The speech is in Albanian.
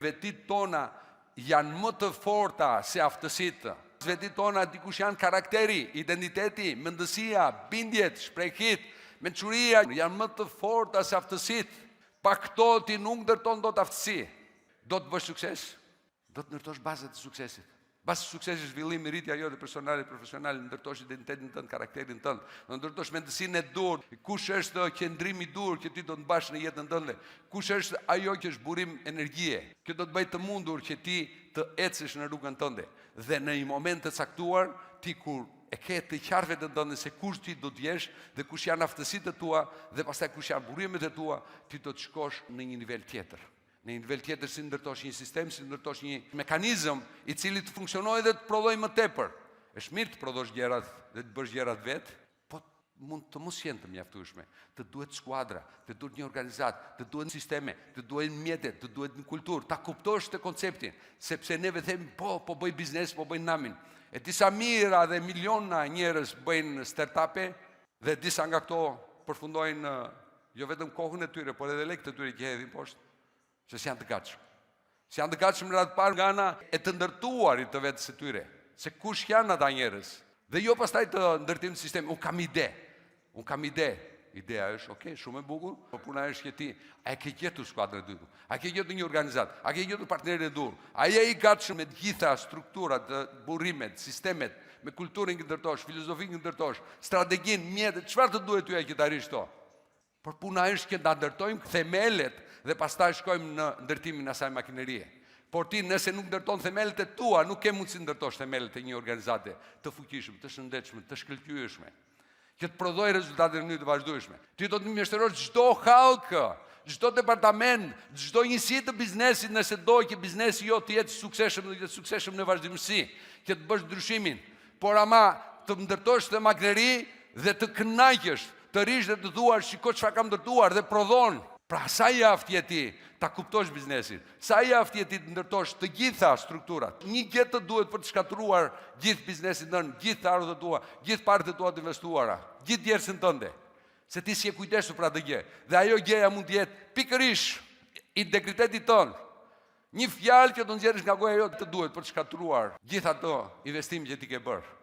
Vetitë tona janë më të forta se aftësitë. Vetitë tona dikush janë karakteri, identiteti, mendësia, bindjet, shprehitë, mençuria janë më të forta se aftësitë. Pa këto ti nuk ndërton dot aftësi. Do të bësh sukses? Do të ndërtosh bazat e suksesit. Bazë e suksesit është zhvillimi, rritja jote personale, profesionale, ndërtosh identitetin tënd, karakterin tënd, do ndërtosh mendësinë e duhur, kush është qëndrimi i duhur që ti do të mbash në jetën tënde, kush është ajo që është burim energjie. Kjo do të bëjë të mundur që ti të ecësh në rrugën tënde dhe në një moment të caktuar ti kur e ke të qartë veten tënde se kush ti do të jesh dhe kush janë aftësitë e tua dhe pastaj kush janë burimet e tua, ti do të shkosh në një nivel tjetër. Në një nivel tjetër si ndërtosh një sistem, si ndërtosh një mekanizëm i cili të funksionojë dhe të prodhojë më tepër. Është mirë të prodhosh gjërat dhe të bësh gjërat vetë, po mund të mos jenë të mjaftueshme. Të duhet skuadra, të duhet një organizatë, të duhen sisteme, të duhen mjete, të duhet një kulturë, ta kuptosh të konceptin, sepse neve themi po, po bëj biznes, po bëj namin. E disa mijëra dhe miliona njerëz bëjnë startup-e dhe disa nga këto përfundojnë Jo vetëm kohën e tyre, por edhe lekët e tyre që hedhin poshtë, se s'janë të gatshëm. S'janë të gatshëm në radhë të parë nga ana e të ndërtuarit të vetes së tyre, se kush janë ata njerëz. Dhe jo pastaj të ndërtim të sistemit, unë kam ide, unë kam ide. Ideja është, ok, shumë e bukur, por puna është që ti, a e ke gjetur skuadrën e duhur? A ke gjetur një organizatë? A ke gjetur partnerin e duhur? A je i gatshëm me të gjitha strukturat, burimet, sistemet, me kulturën që ndërtosh, filozofinë që ndërtosh, strategjinë, mjetet, çfarë të duhet ty që të arrish këto? Por puna është që ta ndërtojmë themelet dhe pastaj shkojmë në ndërtimin e asaj makinerie. Por ti nëse nuk ndërton themelet e tua, nuk ke mundësi të ndërtosh themelet e një organizate të fuqishme, të shëndetshme, të shkëlqyeshme, që të prodhojë rezultate në mënyrë të vazhdueshme. Ti do të mjeshtërosh çdo hallkë, çdo departament, çdo njësi të biznesit nëse do që biznesi jot të jetë i suksesshëm dhe të jetë i suksesshëm në vazhdimësi, që të bësh ndryshimin. Por ama të ndërtosh këtë makineri dhe të kënaqesh, të rrish dhe të thuash shiko çfarë kam ndërtuar dhe prodhon. Pra sa i aftë je ti ta kuptosh biznesin, sa i aftë je ti të ndërtosh të gjitha strukturat. Një gjë të duhet për të shkatërruar gjithë biznesin tënd, gjithë të ardhurat e tua, gjithë paratë e tua të investuara, gjithë djersën tënde. Se ti s'je kujdesur për atë gjë. Dhe ajo gjëja mund të jetë pikërisht integriteti tënd. Një fjalë që do nxjerrësh nga goja jote të duhet për të shkatërruar gjithë ato investim që ti ke bërë.